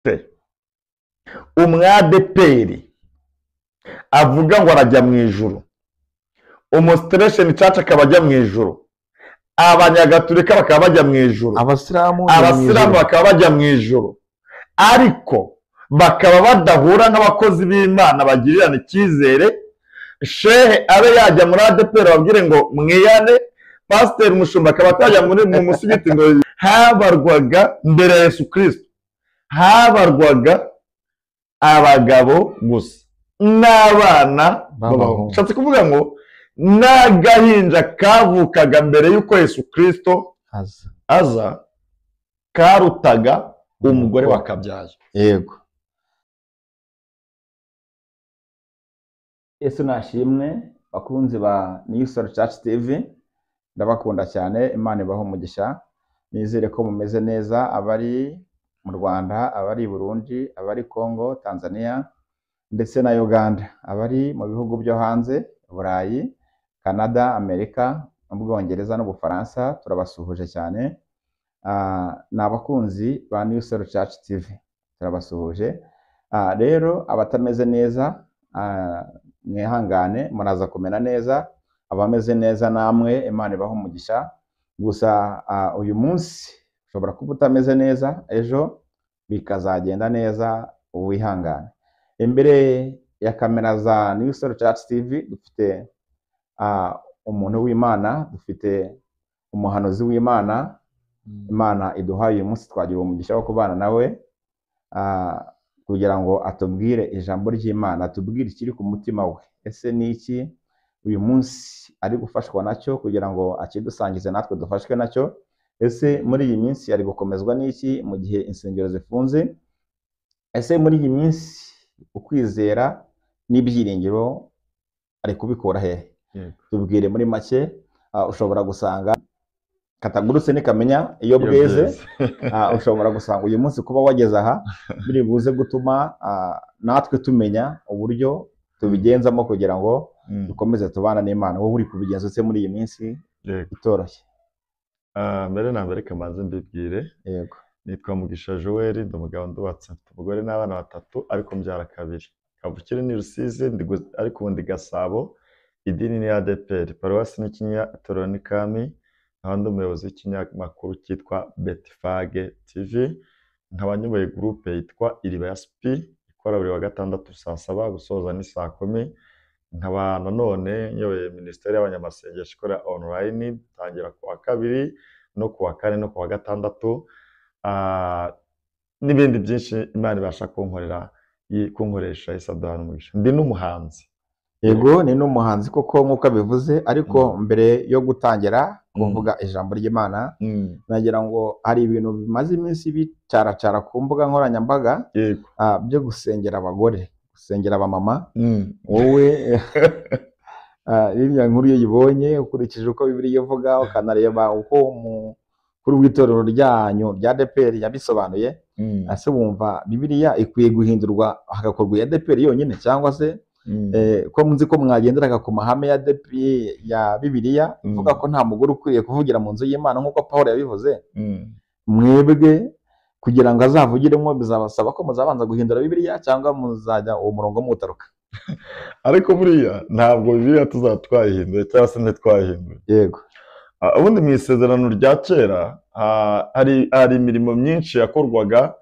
Gute umwadeperi avuga ngo arajya mu ijuru, umustresheni church akaba ajya mu ijuru, abanyagatulika bakaba bajya mu ijuru, abasilamu bakaba bajya mu ijuru, ariko bakaba badahura nk'abakozi b'Imana bagirirana icyizere. Shehe abe yajya muri ADEPR ababwire ngo mwiyane, pasiteri umushumba akaba atajya muri mu musigiti ngo habarwaga mbere ya Yesu Kristo, habarwaga abagabo gusa n'abana b'abahungu. Nshatse kuvuga ngo n'agahinja kavukaga mbere y'uko Yesu Kristo aza karutaga umugore wakabyaye. Yego. Yesu nashimwe, bakunzi ba New Soul Church TV, ndabakunda cyane, Imana ibahe umugisha. Nizere ko mumeze neza, abari mu Rwanda, abari i Burundi, abari Congo, Tanzania ndetse na Uganda, abari mu bihugu byo hanze, Burayi, Canada, Amerika, Ubwongereza n'Ubufaransa, turabasuhuje cyane. Ni abakunzi ba New Soul Church TV, turabasuhuje. Rero abatameze neza mwihangane, muraza kumera neza. Abameze neza namwe Imana ibahe umugisha. Gusa uyu munsi ushobora kuba utameze neza, ejo bikazagenda neza, wihangane. Imbere ya kamera za New Soul Church TV dufite umuntu w'Imana, dufite umuhanuzi w'Imana. Imana iduhaye uyu munsi, twagira umugisha wo kubana nawe kugira ngo atubwire ijambo ry'Imana, atubwire ikiri ku mutima we. Ese ni iki uyu munsi ari gufashwa nacyo kugira ngo akidusangize natwe dufashwe nacyo? Ese muri iyi minsi ari gukomezwa n'iki mu gihe insengero zifunze? Ese muri iyi minsi ukwizera n'ibyiringiro ari kubikura hehe? Tubwire muri make. Ushobora gusanga katagurutse nikamenya iyo bweze. Ushobora gusanga uyu munsi kuba wageze aha biri buze gutuma natwe tumenya uburyo tubigenzamo kugira ngo dukomeze tubana n'Imana. Wowe uri kubigenza ute muri iyi minsi itoroshye? Mbere na mbere kamanze mbibwire. Yego. Nitwa Mugisha Joel, ndi umugabo ndubatse, mfite umugore n'abana batatu, ariko mbyara kabiri. Kavukire ni Rusizi, ariko ndi Gasabo. Idini ni ADEPR, paruwasi ni Kinyinya, itorero ni Kami. Nkaba ndi umuyobozi w'ikinyamakuru cyitwa Betifage TV, nkaba nyoboye groupe yitwa Iriba ya SP ikora buri wa gatandatu saa 7 gusoza ni saa 10. Nkaba nanone nyoboye minisiteri y'abanyamasengesho ikora online, tangira ku wa kabiri no ku wa kane no ku wa gatandatu, n'ibindi byinshi Imana ibasha kunkorera, kunkoresha isaduhana umugisha. Ndi n'umuhanzi. Yego, ni n'umuhanzi koko nk'uko abivuze. Ariko mbere yo gutangira kuvuga ijambo ry'Imana, nagira ngo hari ibintu bimaze iminsi bicaracara ku mbuga nkoranyambaga byo gusengera abagore, gusengera abamama. Wowe iriya nkuru iyo uyibonye ukurikije uko Bibiliya ivuga, ukanareba uko umukuru w'itorero ryanyu rya ADEPR yabisobanuye, ese wumva Bibiliya ikwiye guhindurwa hagakorwa iya ADEPR yonyine, cyangwa se ko nzi ko mwagenderaga ku mahame ya ya Bibiliya ivuga ko nta mugore ukwiriye kuvugira mu nzu y'Imana nk'uko Paul yabivuze, mwebwe kugira ngo azavugiremo bizabasaba ko muzabanza guhindura Bibiliya cyangwa muzajya uwo murongo mutaruka? Ariko buriya ntabwo Bibiliya tuzatwayihinduye cyangwa se ntitwayihinduye. Yego. Ubundi mu isezerano rya kera hari imirimo myinshi yakorwaga,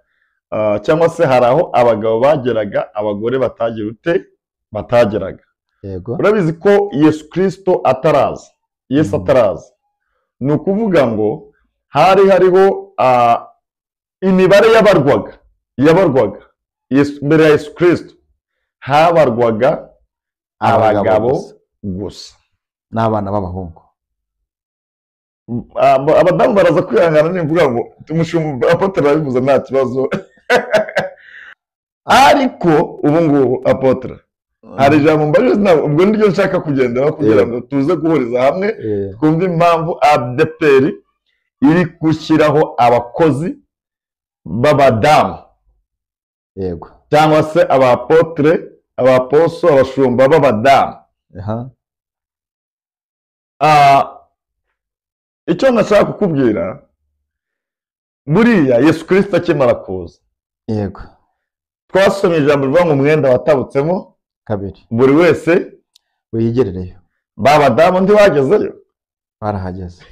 cyangwa se hari aho abagabo bageraga abagore batagira ute batageraga. Yego. Urabizi ko Yesu Kristo ataraza, Yesu ataraza, ni ukuvuga ngo hari hariho imibare yabarwaga mbere ya Yesu Kristo, habarwaga abagabo gusa n'abana b'abahungu. Abadamu baraza kwihangana nimvuga ngo umushumba apotre arabivuze nta kibazo. Ariko ubu ngubu apotre hari ijambo mbajije, ubwo niryo nshaka kugenderaho kugira ngo tuze guhuriza hamwe, twumve impamvu ADEPR iri gushyiraho abakozi b'abadamu. Yego. Cyangwa se abapotre, abaposo, abashumba b'abadamu. Icyo nashaka kukubwira, buriya Yesu Kristo akimara kuza Yego. Twasomye ijambo rivuga ngo umwenda watabutsemo kabiri, buri wese wiyigerereyo. Ba badamu ntibagezeyo, barahageze.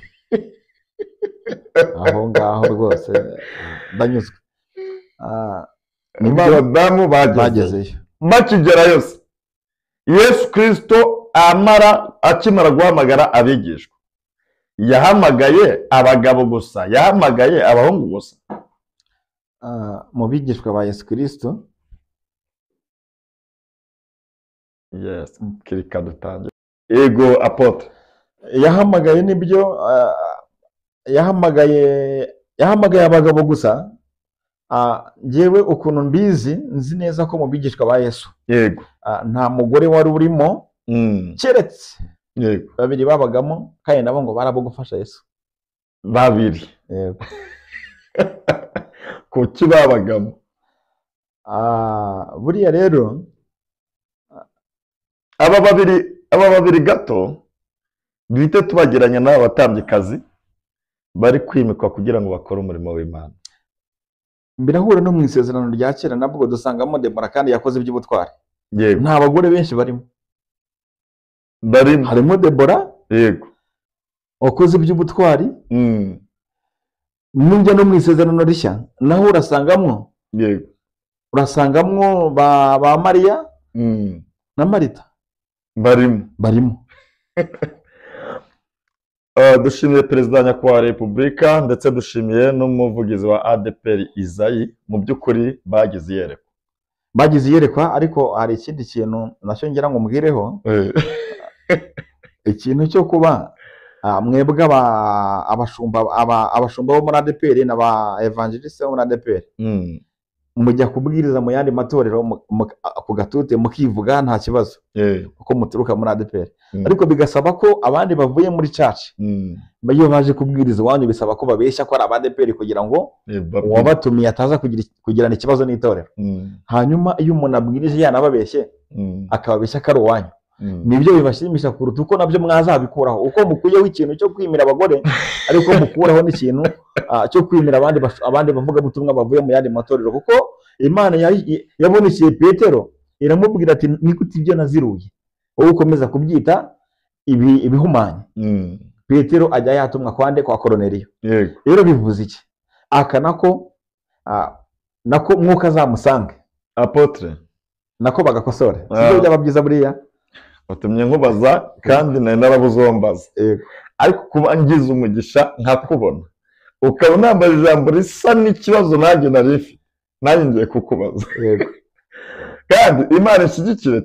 Aho ngaho rwose ndanyuzwe. Ba badamu bagezeyo. Bakigerayo se Yesu Kristo akimara guhamagara abigishwa, yahamagaye abagabo gusa, yahamagaye abahungu gusa? Mu bigishwa ba Yesu Kristo, yes, kirika dutange. Ego apotre yahamagaye, nibyo, yahamagaye abagabo gusa. Njyewe ukuntu mbizi, nzi neza ko mu bigishwa ba Yesu, yego, nta mugore wari urimo, keretse yego babiri babagamo, kandi nabo ngo barabo gufasha Yesu. Babiri? Yego. Kuki babagamo? Buriya rero aba babiri gato duhite tubageranya n'aba batambikazi bari kwimikwa kugira ngo bakore umurimo w'Imana. Birahura no mu isezerano rya kera, nabwo dusangamo Debora kandi yakoze iby'ubutwari. Yego. Nta bagore benshi barimo. Barimo. Harimo Debora, yego, wakoze iby'ubutwari. Nujya no mu isezerano rishya naho urasangamo, yego, urasangamo ba Mariya na Marita. Barimo. Dushimiye Perezida Nyakubahwa wa Repubulika, ndetse dushimiye n'umuvugizi wa ADEPR Izayi. Mu by'ukuri bagize iyerekwa. Bagize iyerekwa, ariko hari ikindi kintu nacyo ngira ngo mbwireho. Ikintu cyo kuba mwebwe abashumba bo muri ADEPR n'aba evangeliste bo muri ADEPR, mujya kubwiriza mu yandi matorero ku gatute mukivuga nta kibazo, kuko muturuka muri ADEPR. Ariko bigasaba ko abandi bavuye muri church, iyo baje kubwiriza iwanyu bisaba ko babeshya ko ari aba ADEPR kugira ngo uwabatumiye ataza kugirana ikibazo n'itorero. Hanyuma iyo umuntu abwirije yanababeshye, akababeshya ko ari uwanyu, nibyo bibashimisha kuruta uko nabyo mwazabikuraho. Uko mukuyeho ikintu cyo kwimira abagore, ariko mukuraho n'ikintu cyo kwimira abandi bavugabutumwa bavuye mu yandi matorero. Kuko Imana yabonekeye Petero iramubwira ati nikuti ibyo naziruye wowe ukomeza kubyita ibihumanye. Petero ajya yatumwa kwande kwa Koroneliyo. Rero bivuze iki? Aka nako nako mwuka azamusange apotre, nako bagakosore. Sibyo byaba byiza buriya? Utumye nkubaza kandi nari narabuzombaza. Ariko kuba ngize umugisha nkakubona, ukaba unambaye ijambo risa n'ikibazo nanjye nari mfite, nanjye ngiye kukubaza. Kandi Imana ishyigikire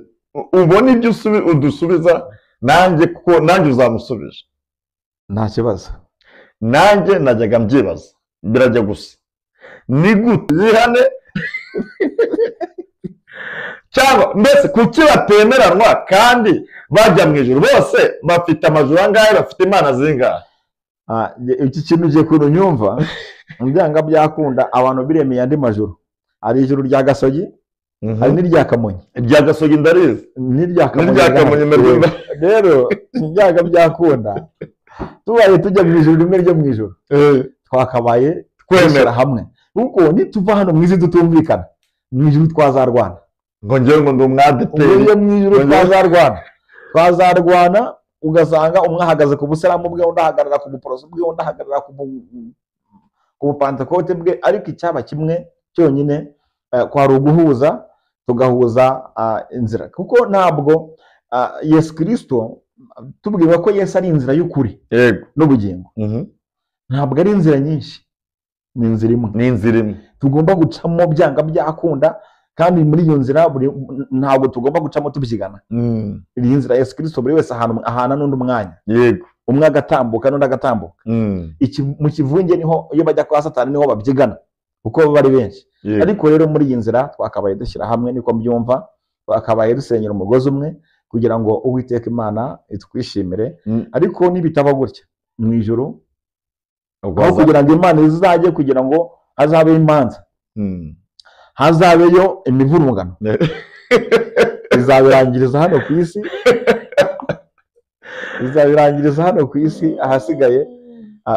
ubone ibyo udusubiza, nanjye kuko nanjye uzamusubije. Nta kibazo. Nanjye najyaga mbyibaza, birajya gusa ni gute yihane cyangwa mbese kuki batemeranwa kandi bajya mu ijuru? Bose bafite amajuru angahe? Bafite imana zingahe? Iki kintu ugiye kuntu nyumva byanga byakunda, abantu biremeye andi majuru. Hari ijuru rya Gasogi, hari n'irya Kamonyi. Irya Gasogi ndarizi, n'irya Kamonyi. Rero byanga byakunda tubaye tujya mu ijuru rimwe ryo mu ijuru, twakabaye twemera hamwe, kuko nituva hano mu isi tutumvikana, mu ijuru twazarwana. Ngo ngewe ngo ndi umwadeperi, mu ijuru twazarwana, ugasanga umwe ahagaze ku busiramu bwe, undi ahagarara ku buporoso bwe, undi ahagarara ku bupantekote bwe. Ariko icyaba kimwe cyonyine kwari uguhuza, tugahuza inzira. Kuko ntabwo Yesu Kristo tubwirwa ko Yesu ari inzira y'ukuri n'ubugingo. Ntabwo ari inzira nyinshi, ni inzira imwe. Ni inzira imwe tugomba gucamo byanga byakunda, kandi muri iyo nzira ntabwo tugomba gucamo tubyigana. Iyi nzira Yesu Kristo buri wese ahana n'undi umwanya. Yego. Umwe agatambuka n'undi agatambuka. Mu kivunge niho iyo bajya kwa Satani niho babyigana, kuko baba ari benshi. Ariko rero muri iyi nzira twakabaye dushyira hamwe, niko mbyumva, twakabaye dusenyera umugozi umwe kugira ngo Uwiteka Imana itwishimire. Ariko nibitaba gutya mu ijuru, aho kugira ngo Imana izajye kugira ngo hazabe imanza, hazabeyo imivurungano, izabirangiriza hano ku isi, izabirangiriza hano ku isi. Ahasigaye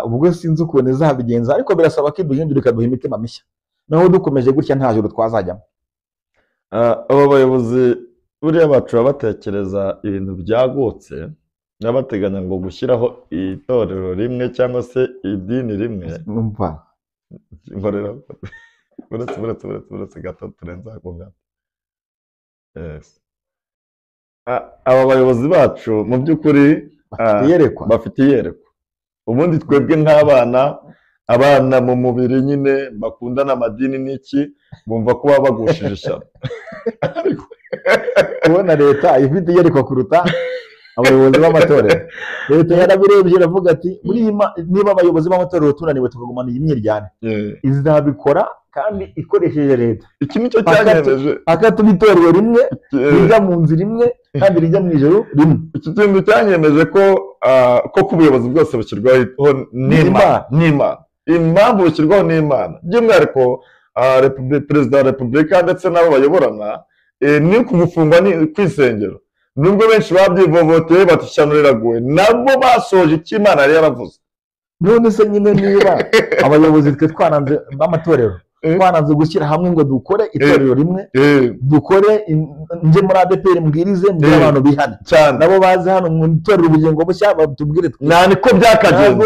ubwo sinzi ukuntu izabigenza, ariko birasaba ko iduhindura ikaduha imitima mishya. Naho dukomeje gutya nta juru twazajyamo. Aba bayobozi buriya bacu baba batekereza ibintu byagutse, n'abateganya ngo gushyiraho itorero rimwe cyangwa se idini rimwe. Umva nkorera uretse gato turenze ako gato. Yes. Aba bayobozi bacu mu by'ukuri bafite iyerekwa. Ubundi twebwe nk'abana, abana mu mubiri nyine bakundana amadini n'iki, bumva ko baba bagushije ishyano. Kubona leta ifite iyerekwa kuruta abayobozi b'amatorero. Leta yarabirebye iravuga ati niba abayobozi b'amatorero tunaniwe tukagumana iyi myiryane, izabikora kandi ikoresheje leta. Iki nicyo cyanyemeje akatuma itorero rimwe rijya mu nzira imwe kandi rijya mu ijuru rimwe. Iki kintu cyanyemeje ko ko ubuyobozi bwose bushyirwaho n'Imana. Impamvu bushyirwaho n'Imana by'umwihariko perezida wa repubulika ndetse n'abo bayoborana ni ukugufungwa kw'isengero. Nubwo benshi babyivovoteye bati ishyano riraguye, nabo basoje icyo Imana yari yaravuze. None se nyine niba abayobozi twe twaranze b'amatorero twaranze gushyira hamwe ngo dukore itorero rimwe, dukore nje muri ADEPR mbwirize mbwire abantu bihane nabo baze hano mu itorero ubugingo bushya batubwire nta niko byakagenze,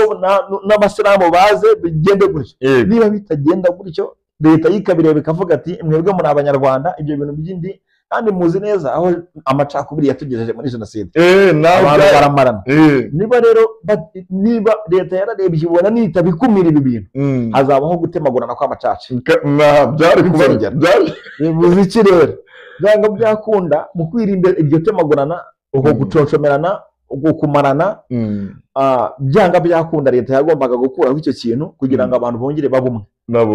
n'abasilamu baze bigende gutyo. Niba bitagenda gutyo leta yikabireba ikavuga ati mwebwe muri abanyarwanda ibyo bintu by'indi, kandi muzi neza aho amacakubiri yatugejeje muri jenoside, abantu baramarana. Niba rero niba leta yararebye ibona nitabikumira ibi bintu, hazabaho gutemagurana kw'amacaca. Bivuze iki rero? Byanga byakunda mu kwirinda iryo temagurana, uko guconcomerana, uko kumarana, byanga byakunda leta yagombaga gukuraho icyo kintu kugira ngo abantu bongere babe umwe.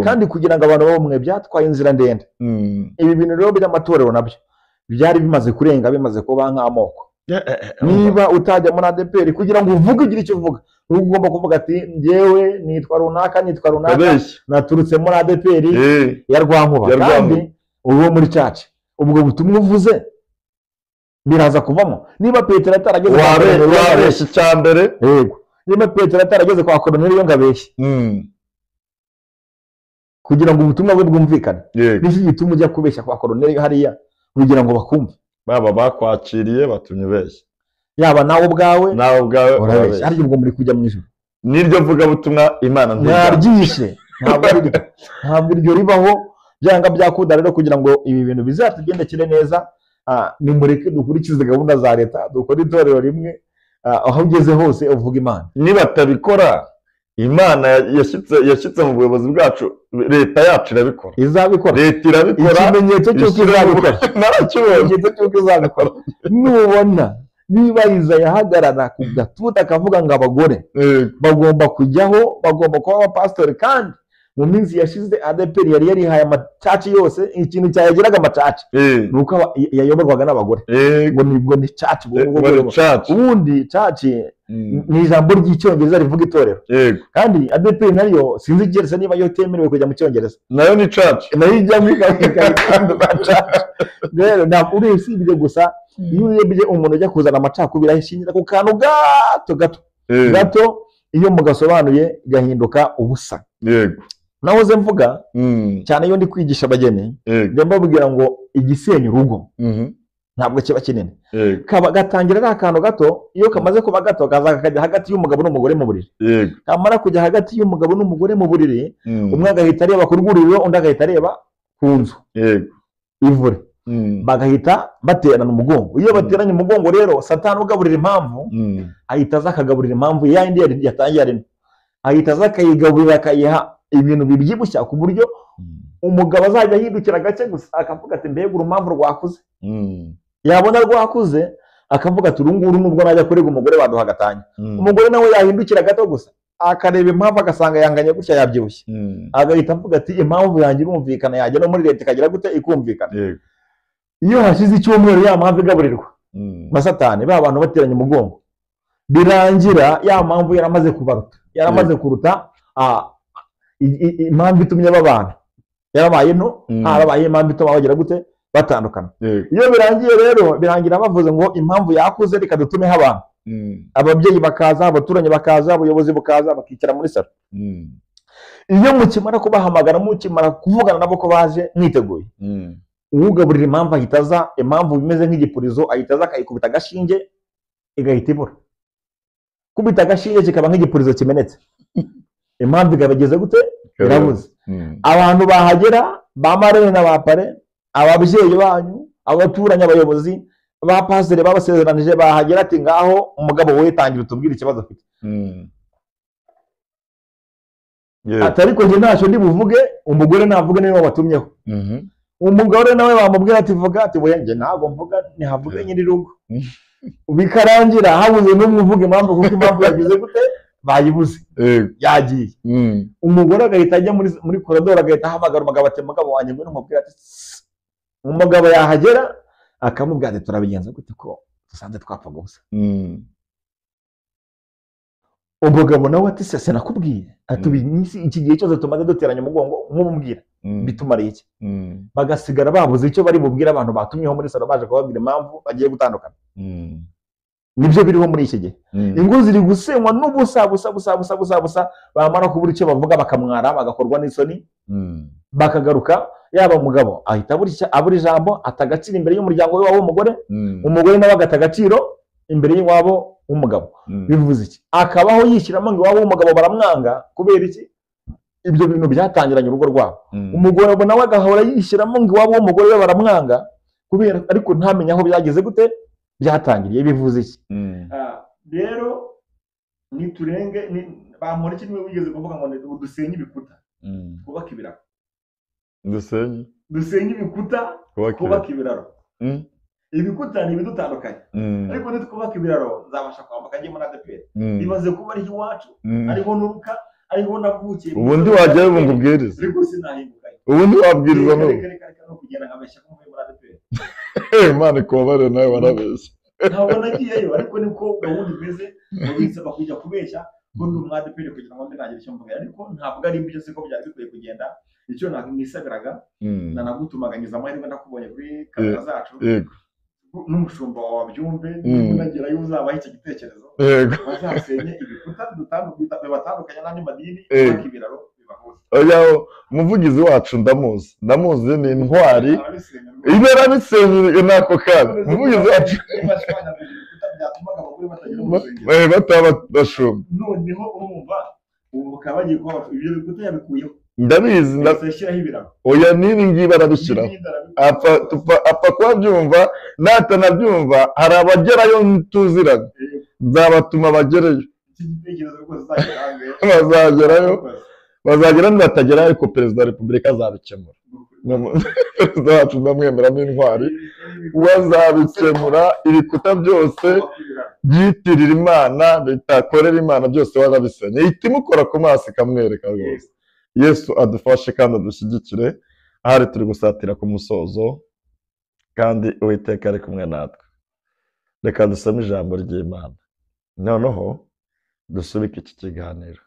Kandi kugira ngo abantu babe umwe byatwaye inzira ndende. Ibi bintu rero by'amatorero nabyo byari bimaze kurenga, bimaze kuba nk'amoko. Niba utajya muri ADEPR kugira ngo uvuge ugire icyo uvuga, ugomba kuvuga ati njyewe nitwa runaka, nitwa runaka, naturutse muri ADEPR ya Rwankuba, kandi uwo muri caca. Ubwo butumwa uvuze biraza kuvamo. Niba Petero atarageze kwa cyambere, yego, niba Petero atarageze kwa Koruneliyo ngo abeshye kugira ngo ubutumwa bwe bwumvikane, niki gituma ujya kubeshya kwa Koruneliyo hariya kugira ngo bakumve? Baba bakwakiriye batumye ubeshya, yaba nawe ubwawe urabeshya. Ariko ubwo muri kujya mu ijuru niryo vuga butumwa Imana ntiryishe, ntabwo iryo ribaho. Byanga byakunda rero kugira ngo ibi bintu bizatugendekere neza, nimureke dukurikize gahunda za leta, dukore itorero rimwe, aho ugeze hose uvuga Imana. Niba batabikora, Imana yashyitse mu buyobozi bwacu, leta yacu irabikora, izabikora, leta irabikora. Ikimenyetso cy'uko izabikora narakibonye, ikimenyetso cy'uko izabikora nubona niba Izayi ahagarara ku gatuta akavuga ngo abagore bagomba kujyaho, bagomba kuba abapasitori. Kandi mu minsi yashize ADEPR yari yarihaye amacaci yose, ikintu cyayagiraga amacaci nuko yayoborwaga n'abagore, ngo nibwo ni caci. Ubundi caci ni ijambo ry'icyongereza rivuga itorero, kandi ADEPR nayo sinzi igeretse niba yo temerewe kujya mu cyongereza, nayo ni caci, nayo ijyamo ikahindura caci. Rero ntabwo usibye gusa iyo urebye umuntu ujya kuzana amacakubiri ahishingira ku kantu gato gato gato, iyo mugasobanuye gahinduka ubusa. Yego, nahoze mvuga cyane iyo ndi kwigisha abageni, njya mbabwira ngo igisenya urugo ntabwo kiba kinini, gatangira ari akantu gato, iyo kamaze kuba gato kaza kakajya hagati y'umugabo n'umugore mu buriri. Kamara kujya hagati y'umugabo n'umugore mu buriri, umwe agahita areba ku rwuriro, undi agahita areba ku nzu ivure, bagahita baterana umugongo. Iyo bateranye umugongo rero, Satani ugaburira impamvu ahita aza akagaburira impamvu ya yindi yatangiye arimo, ahita aza akayigaburira akayiha ibintu bibyibushya, ku buryo umugabo azajya ahindukira gake gusa akavuga ati mbega urumamvu rwakuze. Yabona rwakuze akavuga ati uru nguru nubwo najya kurega umugore baduha agatanya. Umugore nawe yahindukira gato gusa akareba impamvu agasanga yanganye gutya yabyibushye, agahita avuga ati impamvu yanjye irumvikana, yajya no muri leta ikagira gute ikumvikana. Iyo hashize icyumweru ya mpamvu igaburirwa na Satani, ba bantu bateranye umugongo, birangira ya mpamvu yaramaze kubaruta, yaramaze kuruta impamvu itumye babana, yarabaye nto, harabaye impamvu ituma bagira gute batandukana. Iyo birangiye rero birangira bavuze ngo impamvu yakuze reka dutumeho abantu, ababyeyi bakaza, abaturanyi bakaza, abayobozi bukaza, bakicara muri salo. Iyo mukimara kubahamagara, mukimara kuvugana nabo ko baje mwiteguye, uwugaburira impamvu ahita aza, impamvu imeze nk'igipurizo ahita aza akayikubita agashinge igahita ibura. Kubita agashinge kikaba nk'igipurizo kimenetse, impamvu ikabageze gute? Irabuze. Abantu bahagera ba marene na ba pare, ababyeyi banyu, abaturanyi, abayobozi ba pasiteri babasezeranije, bahagera ati ngaho umugabo we tangira utubwire ikibazo afite. Ati ariko njye ntacyo ndi buvuge, umugore navuge niwe wabatumyeho. Umugore nawe bamubwira ati vuga, ati we njye ntabwo mvuga, ntihavuge nyir'urugo. Bikarangira habuze n'umwe uvuga impamvu, kuko impamvu yagize gute? Bayibuze, yagiye. Umugore agahita ajya muri koridoro, agahita ahamagara umugabo ati mugabo wanjye ngwino nkubwire. Ati sss. Umugabo yahagera akamubwira ati turabigenza gute ko dusanze twapfa gusa. Umugabo nawe ati se nakubwiye, ati iki gihe cyose tumaze duteranya umugongo nk'umubwira bitumariye iki? Bagasigara babuze icyo bari bubwire abantu batumyeho muri salo baje kubabwira impamvu bagiye gutandukana. Nibyo biriho muri iki gihe. Ingo ziri gusenywa n'ubusa busa busa busa busa busa, bamara kubura icyo bavuga bakamwara, bagakorwa n'isoni, bakagaruka. Yaba umugabo ahita abura ijambo, ata agaciro imbere y'umuryango we w'umugore, umugore nawe agata agaciro imbere y'iwabo w'umugabo. Bivuze iki? Akabaho yishyiramo ngo iwabo w'umugabo baramwanga kubera iki? Ibyo bintu byatangiranye urugo rwabo. Umugore nawe agahora yishyiramo ngo iwabo w'umugore we baramwanga kubera, ariko ntamenye aho byageze gute byatangiriye. Bivuze iki? Rero niturenge bamora iki wigeze kuvuga ngo dusenye ibikuta twubake ibiraro. Dusenye ibikuta twubake ibiraro. Ibikuta ni ibidutandukanye, ariko nitwubaka ibiraro nzabasha kwambuka njye muri ADEPR. Ibaze kuba ari iwacu, ariho nuruka, ariho navukiye. Ubundi wajyayo ngo ubwirize, ariko sinahingukayo. Ubundi wabwiriza n'ubu. Reka no kugenda nkabeshya ko mvuye muri ADEPR. Imana ikubabare nawe warabeshya. Ntabwo nagiyeyo, ariko niko gahunda imeze, ngo binsaba kujya kubeshya ko ndi umu ADEPR kugira ngo mbe nagira icyo mvuga, ariko ntabwo ari ibyo, siko byari bikwiye kugenda. Icyo nisabiraga, nanagutumaganyiza amahirwe ndakubonye kuri kamera zacu, n'umushumba wawe abyumve, nagerayo uzabaha icyo gitekerezo, bazasenye ibikuta bibatandukanya n'andi madini, bubake ibiraro bibahuza. Oya, umuvugizi wacu ndamuzi, ndamuzi ni intwari, ibera bisenye n'ako kanya. Umuvugizi wacu bataba bashumba. Noneho urumva ubu bakaba bagiye kuba ibyo bikuta yabikuyeho. Ndabizi, oya n'ibi ngibi barabishyiraho, apfa kuba byumva, natanabyumva hari abagerayo tuziranye, nzabatuma bagereyo, bazagerayo, bazagera nibatagerayo, ariko perezida wa repubulika azabikemura. Perezida wacu ndamwemeramo intwari, we azabikemura. Ibikuta byose byitirira Imana bitakorera Imana byose warabisenye, ihita imukora ku maso ikamwereka rwose. Yesu adufashe kandi adushyigikire. Ahari turi gusatira ku musozo, kandi Uwiteka ari kumwe natwe. Reka dusome ijambo ry'Imana, noneho dusubike iki kiganiro.